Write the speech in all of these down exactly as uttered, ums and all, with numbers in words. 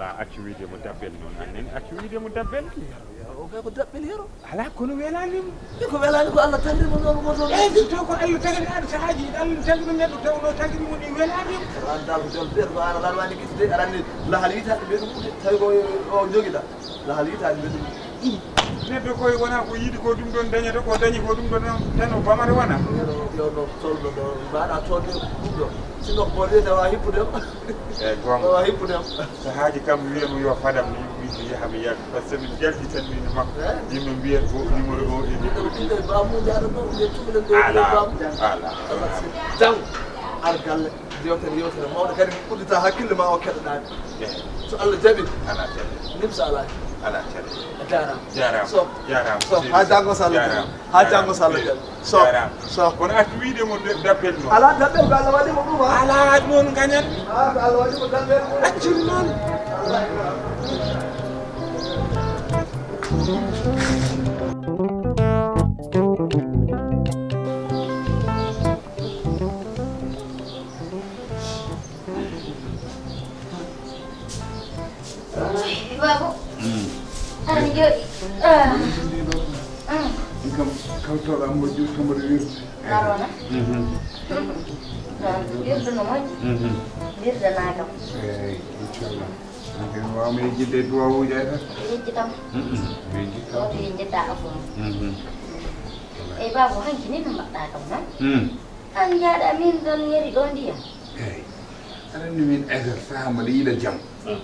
Ala accu wiide mo dabbel noon, an nene accu wiide mo dabbel. O kay ko dabbel yero. Ala kono welani mo. Ko welani ko Allah tagri mo noon woto. Eyi, ɗum taw ko Allah tagri an sahaaji, Allah tagri neɗɗo taw no tagri mo ni welani mo. An dal ko jol ɓeeɗo ko an aɗa waɗi gite de, aɗa anndi lahal yitaade ɓeeɗo ɓuude, tawi ko o jogiɗa lahal yitaade ɓeeɗo. Neɗɗo koye wona ko yiɗi ko ɗum ɗon dañata, ko dañi ko ɗum ɗon tan o bamata wona. Yo ɗo tolɗo ɗo mbaɗa toonde ɗum ɗo. Sinno ko boɗe tawa hippude o. Eyi, goonga. Tawa hippude o. Sahaaji kam wiyatmi yo fadam mi wiide yaha mi yalta, par ce que min jaldi tan min e makko. Eyi. Yimɓe mbiyat ko numéro o e numéro ɗiɗi. Ɓiɓɓe bamum jaaɗo ɗo, ɓe cukalel ɗo, ala, bamum. Ala. Tan ar galle. Yewtere, yewtere mawɗo kadi uddita hakkille ma o keɗoɗaani. Eyi. So Allah jaɓi. Ala caɗeele. Nimsa alaa. Ala caɗeele. A jaaraama. Jaaraama. So. Jaaraama. So. Seydi Sow. Ha janngo so Allah jaɓi. Jaaraama. Ha janngo so Allah jaɓi. So. Jaaraama. So. Kono accu wiide mo de-, dabbel noon. Alaa dabbel ko Allah waɗi mo ɗum, ha? Alaa noon kañan. Ha ko Allah waɗi mo dabbel. Accun noon. Babu. Mm. Aɗa jooɗi. Ah. Mm. Ɗum kam, kala tawɗo am, mboɗo jooɗi, tan mboɗo wirta. Arona. Mhm. Wirdu no moƴƴi. Mhm. Wirdana kam. Eyi, inchallah. Min kadi mi waawma yejjitde e duwawuuji ay tan. Yejji kam. Mm-mm. Mi yejjit kam. Woto yejjita afo mum. Mhm. Eyi, babu, hanki ni no mbaɗɗa kam, non? Mm. An njaaɗa min ɗon yari ɗo ndiyam. Eyi. Aɗa anndi min Aysata sahaa mbaɗa yiɗa jam. Mm.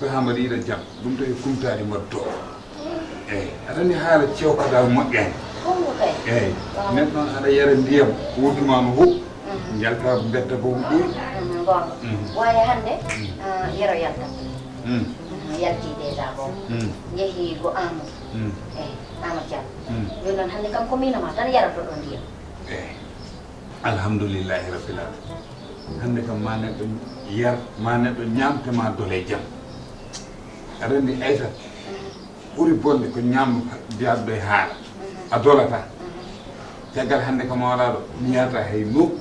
Sahaa mbaɗa yiɗa jam. Ɗum tawi kumtaani mbaɗa to. Mm. Eyi. Aɗa anndi haala cewkagal moƴƴaani. Kongo kay. Eyi. Waaw. Neɗɗo noon aɗa yara ndiyam, wurtuma no huɓ. Mm. Njalta mbedda ko ɓuri. Mm, goonga. Mm. Waaye hannde, mm, ah, yero yalta. Mm. Mm, yalti déjà ko. Mm. Njehi ko Amadou. Mm. Eyi, Amadou Diallo. Mm. Jooni noon hannde kam ko miin e ma tan yaroto ɗo ndiyam. Eyi. Alhamdulillahi rabbil alamin. Hannde kam ma neɗɗo yar, ma neɗɗo ñaam, te ma dole jam. Aɗa anndi Aysata, ɓuri bonde ko ñaam mbiyaɗo ɗo e haala. A dolata. Caggal hannde kam a wala ɗo, mi yahata hay nokku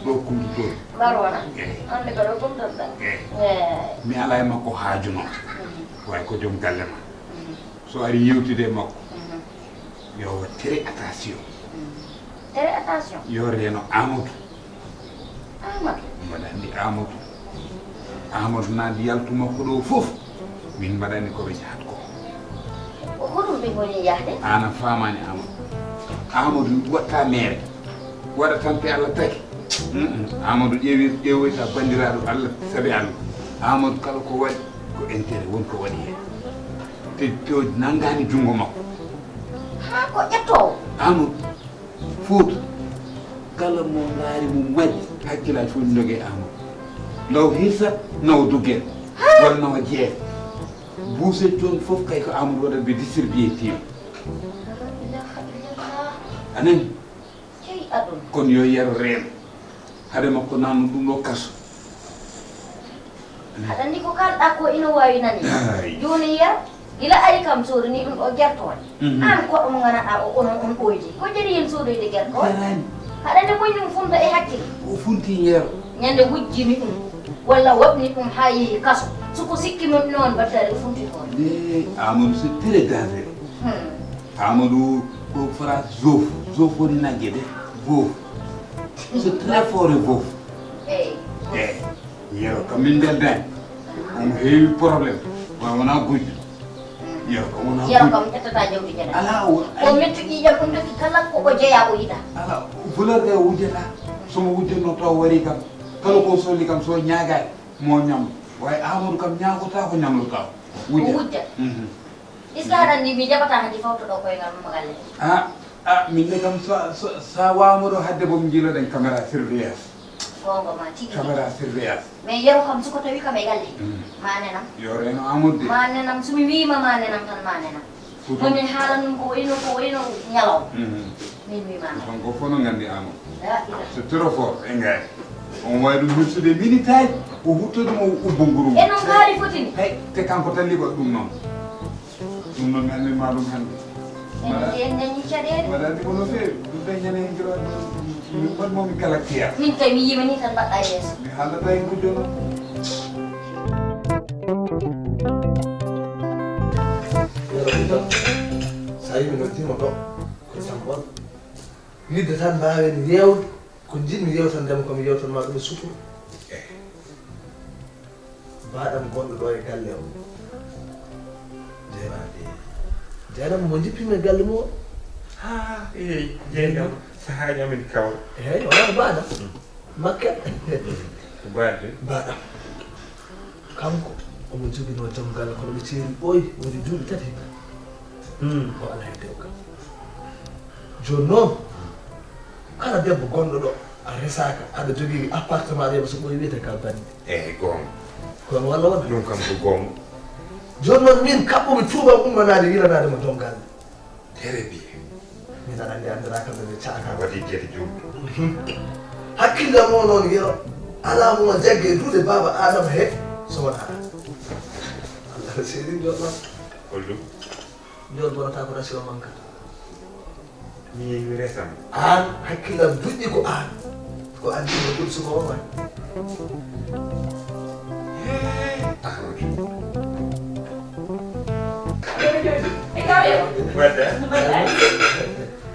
ɗo kumtu toon. Mbar wona? Eyi. Hannde ko ɗo kumtoɗa? Eyi. Eyi. Mi alaa e makko haaju noon. Mhm. Way ko joom galle ma. Mhm. So ari yewtude e makko. Mhm. Yo waɗ très attention. Mm. Très attention? Yo reeno Amadou. Amadou? Mbaɗa anndi Amadou. Amadou naat yaltu makko ɗo fof. Min mbaɗani ko ɓe njahat ko. Ko hoɗum ɓe ngoni yahde? Aan a faamaani Amadou. Amadou waɗta meere. Waɗa tan te Allah tagi. Mm-mm. Amadou ƴeewi, ƴeewoyta banndiraaɗo Allah, sabi Allah. Amadou kala ko waɗi, ko intérêt woni ko waɗi heen. Te, te o nanngaani junngo makko. Haa ko ƴettoowo? Amadou, Fouta, kala mo ngaari mo mari, hakkillaaji fof ndoge Amadou. Law hirsat, nawa duggere, walla nawa jeere. Buuse jooni fof kay ko Amadou waɗat ɓe distribué team. La ilaha illallah. A nani? Cey aduna. Kono yo yero reeno. Hade makko nanno ɗum ɗo kaso. Aɗa anndi ko kalɗa ko ina waawi nani. Ay. Jooni yer, gila ari kam soodani ɗum ɗo gertooɗe. Mhm. Aan koɗo mo nganaɗa o, onon on ɓooyde. Ko jari heen soodoyde gertooɗe? Jarani. Aɗa anndi moƴƴi ɗum funta e hakkille. O funti yeero. Ñande wujjimi ɗum, walla waɗni ɗum haa yehi kaso. So ko sikki mon noon battari o funti toon. Nde Amadou c'est très dangereux. Hmm. Amadou ko phrase zof. Zof woni nagge de. Vof. C'est très fort e vof. Eyi. Eyi. Yeero kam min ndeldani. Omo heewi problème. Wa wona gujjo. Yeero kam wona gujjo. Yeero kam ƴettata jawdi jene. Ala o. Ko mettu ƴiƴam ɗum taki kala ko o jeeya o yiɗa. Ala voleur de o wujjata. Somo wujjatno taw wari kam. Kala ko soli kam so ñaagaani. Mo ñam. Way Amadou kam ñaagotaako, ñamlotaako. Wujja. Wujja. Mhm. Est-ce que aɗa anndi mi jaɓataa hanki fawtoɗo koyngal mum galle? Ah, ah, min ne kam sa, sa, sa wamoɗo hadde bom jiiloɗen caméra surveillance. Gonga ma tigi. Caméra surveillance. Mais Yero kam suko tawi kam e galle. Mm. Ma nenam. Yo reno Amadou de. Ma nenam, sumi wiima ma nenam tan ma nenam. Fuuta. Momi haalan ɗum ko wayno, ko wayno ñalaw. Mhm. Min wiima. Fuutan ko fof no nganndi Amadou. La ilaha. C'est trop fort, e ngaari. On wawi ɗum hirsude minitaji, o hutto ɗum o ubbo nguru mum. E noon kaali fotini. Hey, te kanko tan liɓa ɗum noon. Ɗum noon mi anndirma ɗum hannde. En mbiyen dañi caɗeele. Mbaɗa anndi ko no feewi. Ɗum dañi ñande hen kiro min mbaɗ momi kala kiya. Min kay mi yima ni tan mbaɗɗa yeeso. Mi haalata e gujjo noon. Yero ɗum tan. Sa yimi noddima ɗo. Ko jam on. Yidde tan mbawen yewde. Ko jiɗmi yewtandema ko mi yewtanma ɗum e sutura. Baɗam gonɗo ɗo e galle o. Jeeɓaade. Jeenam mo jippimi e galle mo. Ha, eyi, jeenam. Sahaaji amen kaw. Eyi, wona ko baɗam. Makka. Ko baɗde. Baɗam. Kanko, omo joginoo joom galle, kono ɓe ceeri ɓooyi, woni duuɓi tati. Hmm. O alaa e dewgal. Jooni noon, kala debbo gonɗo ɗo, a resaaka, aɗa jogii appartement, aɗa yeɓa so ɓooyi wiyete ka bannge. Eyi, goonga. Kono walla wona? Ɗum kam ko goonga. Jooni noon, min kaɓɓumi tuubam ummanaade, yilanaade mo joom galle. Tere biye. Min aɗa anndi anndiraaka nde mi caaka. A waɗi gere jom. Hakkille mo noon Yero. Alaa mo jagge duuɗe baaba Adama he so wonaa. Allah seedi joɗɗo. Holɗum? Joɗ bonata ko rasio manka. Mi yehi resam. Aan hakkillam duƴƴi ko aan. Ko aan ɗum ɗum suko o man. Hee, Ahmadu. Wadda?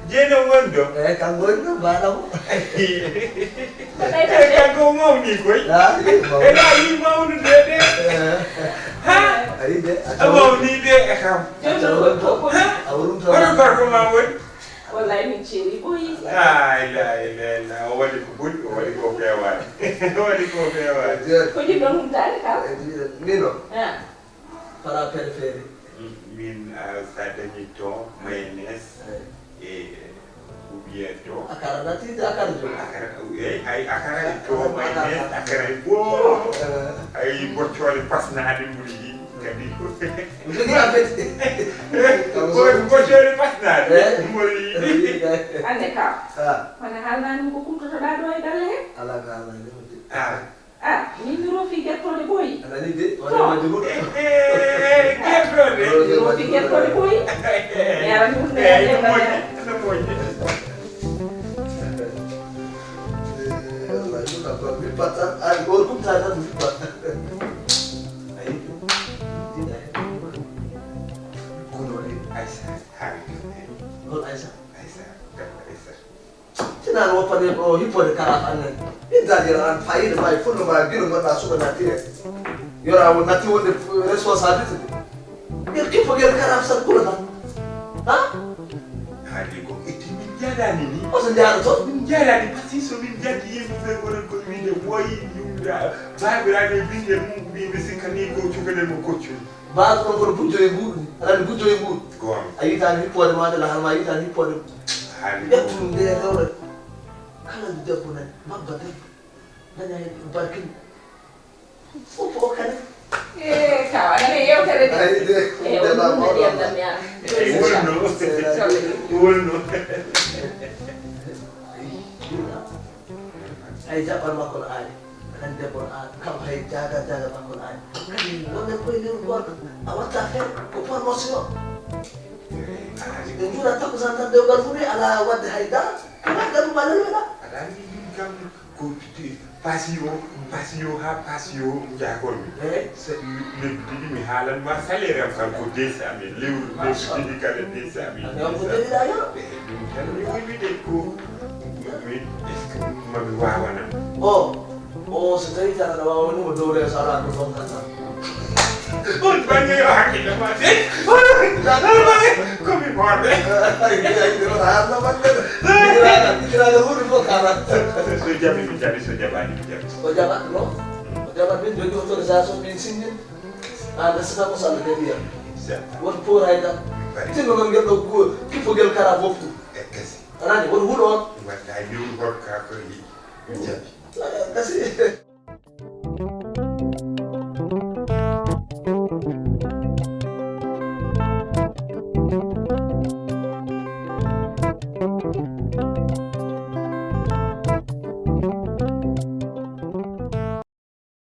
Jeeno wonɗo? Eyi, kanko woni ɗo, mbaɗa mo. Eyi, kanko o mawni koy. Ah, eyi, mawni. Ena yi mawnude de. Eh. Ha? Ayi de, a mawni de e kam. Jooni noon ko, ko, ha? A wurum tan. Hono gorko ma woni? Wallahi min ceeri ɓooyi. Ah, ila, ila, ila. O waɗi ko boni, o waɗi ko feewaani. O waɗi ko feewaani. Ko jiɗɗon humtaade kam? Eyi, mino. Ah. Plat préféré. Min, ah, sa dañi thon, mayonnaise, eyi, e ou bien thon. Akara natti, akara jo. Akara, eyi, ay, akara e thon, mayonnaise, akara e bo. Eh. Ay, boccoole pasnaaɗe mbuli ɗi, kadi. Jogii appétit. Bo-, boccoole pasnaaɗe, eh? Mbuli ɗi. Eh, eh. Anne ka. Ah. Kono haalnaani ko kumtotoɗaa ɗo e galle he? Alaa ko haalnaani. Ah. Ah, min mi roofi gertooɗe ɓooyi. A nanii de, o rema de huɗo. Eh, eh, gertooɗe. Mi roofi gertooɗe ɓooyi. Mi ara mi ɗum. Eh, ɗum moƴƴi, ɗum moƴƴi. Eh, wallahi, ɗum kam ko mi batta, an, on kumta tan mi batta. Ayi, ɗiɗa. Kono ni Aïssa, haali ɗum he. Hol Aïssa? Aïssa, debbo Aïssa. Sinaa no woppani o hippoode kala an nan. Min dajira an fayida ma e fullo ma gino gonɗa suka natti en. Yora won natti wonde responsabilité. Ngel kippo ngel kala san kula tan. Ha? Haali ko itti min jaadani ni. O so jaada to? Min jaadani par ce que so min jaddi yimɓe ɓe wonon ko wiide woyi yumda baabiraaɓe bingel mum ɓe ɓe sikkani ko cukalel mo koccol. Mbaasa ɗon kono bujjo e mbuuɗu ni. Aɗa anndi bujjo e mbuuɗu? Goonga. A yitaani hippoode ma nde, lahal ma yitaani hippoode. Haali ƴettu nde rewre. Kala nde debbo nani, mabba debbo. Daña heen barkin. Fof ko kadi. Eh, ka waɗa men yewtere de. Ay, de. Eh, o ɗum ne ndiyam ɗam mi ara. Eh, wonno. Wonno. Ay, jaɓɓal makko no aani. Aɗa anndi debbo no aani. Kam hay jaagal, jaagal makko no aani. Kadi wonde koye lewru goorka, a watta feere ko promotion. Ɓe njuura takkusaan tan dewgal fof ni alaa waɗde hay dara. Kama ɗaɗu ma lelwe ɗa. Aɗa anndi ɗum kam ko passion, passion haa passion njaagormi. Eh? Lebbi ɗiɗi mi haalan ma salaire am kam ko deux cent mille. Lewru, lebbi ɗiɗi kala deux cent mille. Machallah. Ɗum tan mi woni de ko min, est-ce que mami waawana? O, o, so tawi tan aɗa waawa woni mo dow leeso alaa ko ɗon tan tan. On bannge yo hakkille ma de. Ko mi moorɓe. Ay, ay, ay, wona haalna bannge de. Hijiraga, hijiraga huuɗo fof kala. So jaɓi mi jaɓi, so jaɓaani mi jaɓi. O jaɓat no? Jaɓat min jogii autorisation min signin. An resata ko salla de ɓiyam. Won poor hay dam. Tinno noon ngel ɗo kippogel kara boftu. Anani won huɗo on. Waɗɗa niwru gorka ko yi. Jaɓi. Kasi.